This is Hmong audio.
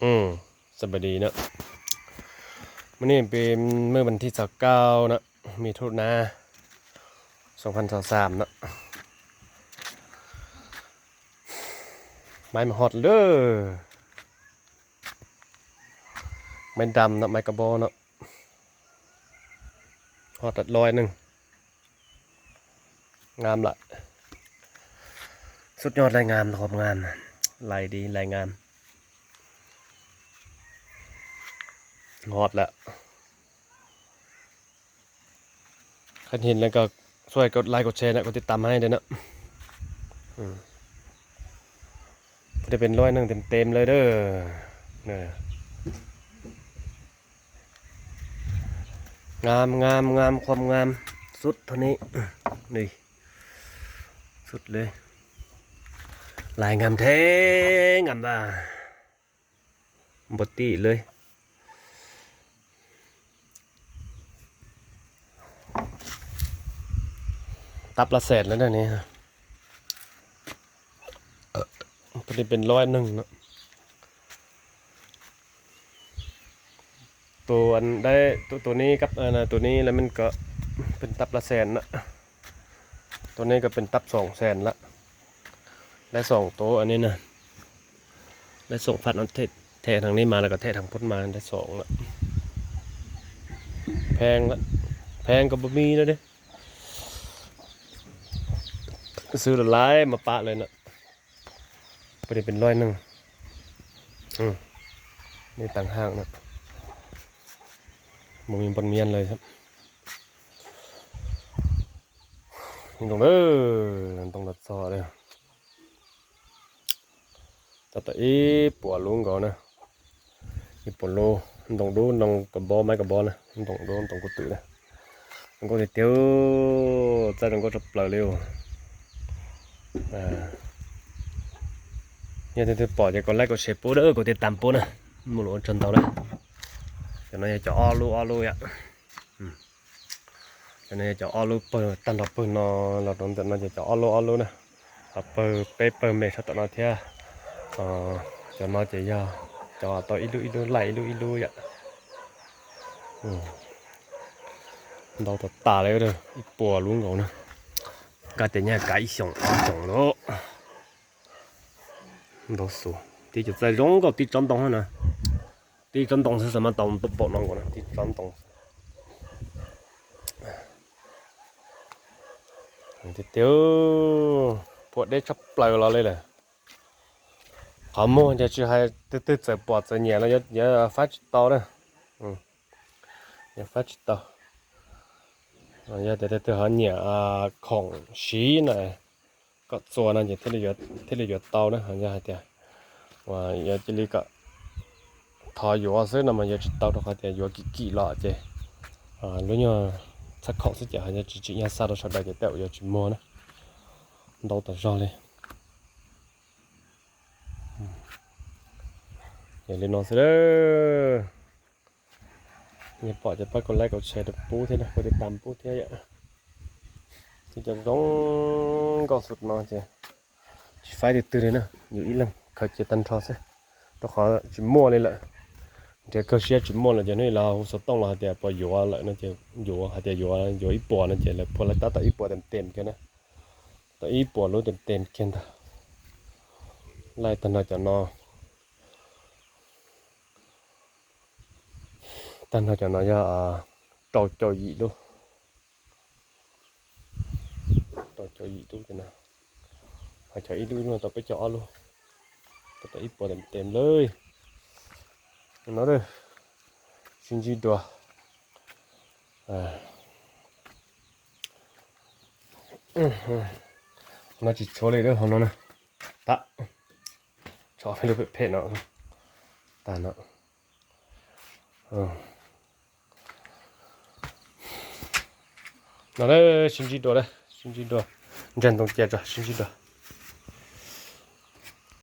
Hm, ສະບາຍດີເນາະ, ມື້ນີ້ເປັນມື້ວັນທີຊາວເກົ້າເນາະ ມິຖຸນາ ສອງພັນຊາວສາມເນາະ. ໄມ້ມາຮອດເດີ, ໄມ້ດຳເນາະ, ໄມ້ກະບອເນາະ, ຮອດລອຍໜຶ່ງ. ງາມລະ, ສຸດຍອດເລີຍ, ງາມ, ຄວາມງາມ, ລາຍດີ, ລາຍງາມ. ຮອດແລ້ວ. ຄັນເຫັນແລ້ວກໍຊ່ວຍກົດໄລກົດແຊນະ, ກົດຕິດຕາມໃຫ້ເດີເນາະ. ອືມ ພໍດີເປັນຮ້ອຍໜຶ່ງເຕັມໆເລີຍເດີ. ນີ້ ງາມ ງາມ ງາມ, ຄວາມງາມສຸດເທົ່ານີ້. ນີ້ ສຸດເລີຍ, ລາຍງາມແທ້, ງາມວ່າ ບໍ່ຕິເລີຍ. ຕັບລະແສນແລ້ວເດີນີ້, ຕົວນີ້ເປັນຮ້ອຍໜຶ່ງເນາະ. ຕົວອັນໄດ້ ຕົວ ຕົວນີ້ກັບ ຕົວນີ້ແລ້ວມັນກໍເປັນຕັບລະແສນນະ. ຕົວນີ້ກໍເປັນຕັບສອງແສນລະ, ໄດ້ສອງໂຕອັນນີ້ນະ. ໄດ້ສອງພັນເນາະ, ແທກທາງນີ້ມາ ແລ້ວກໍແທກທາງພຸ້ນມາ, ໄດ້ສອງລະ. ແພງລະ, ແພງກໍບໍ່ມີແລ້ວເດ້, ຊື້ຫຼາຍໆມາປະເລີຍນະ. ພໍດີເປັນຮ້ອຍໜຶ່ງ. ອືມ ນີ້ຕ່າງຫາກນະ, ບໍ່ມີບ່ອນມ້ຽນເລີຍຄັບ. ນີ້ຕົງເດີ, ຕົງດັດຊໍເດີ. ເຈົ້າ ເຈົ້າ ib puas lub nkaus na, ib puas lub, ntoo dub, ntoo kab npab, mab kab npab na, ntoo dub, ntoo kub twm na. Zoo nkauj tiag tiag, txaij zoo nkauj tshaj plaws li. Yog leej twg pom ces kom like, kom share pub, kom tiv tam pub na. Muaj lus ua tsaug ntau na. Cov no yog cov ob lub ob lub yom. Cov no yog cov ob lub pawg, tag nrho pawg no los rau ntawm no ces cov ob lub ob lub na. Ho pawg peb pawg me sab tom no thiab. Cov no ces yog cov tau ib lub ib lub laij ib lub ib lub yom. Ntau tas tas li, ib puas lub nkaus na. Nkaj tias nyaj kav ib xyoos ob xyoos lawm. Ntau xus, tib cov txaij zoo nkauj tib tsob ntoo na. Tib tsob ntoo xwb xav mas tau npaum no nkaus na, tib tsob ntoo. Tiag tiag, puas deb tshaj plaws los li lawm. Qhov muag ces tsis hais, twg twg txawm pom txawm nyiam los yuav faib tsis tau na. Yuav faib tsis tau. Yog tias twg twg ho nyiam khoom siv na, kom txuas no ces thiaj li yuav tau na. Yog hais tias uas yuav cia li kom thov yuav xwb no mas yuav tsis tau, rau qhov tias yuav kim kim los ces lub nyuag txhaj khoom xwb ces ho yog tsis tsim nyog xa rau sawv daws ces tej zaum yuav tsis muag na. Ntau tas zog li. Yog li no xwb. Yog pom ces pab kom like kom share rau pub thiab, kom tiv tam pub thiab yom. Tib cov zoo nkauj xwm no ces tsis faib twg twg li na, yus ib leeg khaws cia tag nrho xwb, rau qhov tsis muaj li lawm. Nrhiav kawg siab tsis muaj lawm ces hnub ib los hu xov tooj los hais tias puas yuav lawm no ces yuav, hais tias yuav, yuav ib puas no ces lawv phua laij tab tom ib puas tes tes kiag na. Tau ib puas lub tes tes kiag ntag. Laij tag nrho cov no, tag nrho cov no yog rau caum yim lub. Rau caum yim lub ces no, ho cov ib lub ib lub no tau peb caug ob lub, tau ib puas tes tes lawm. No, sib ntsib dua. No tsis tshuav li lawm hauv no na. Tab, tshuav lub phem phem no tag no. No, sib ntsib dua, sib ntsib dua. Ntsia ntoo cia tso, sib ntsib dua.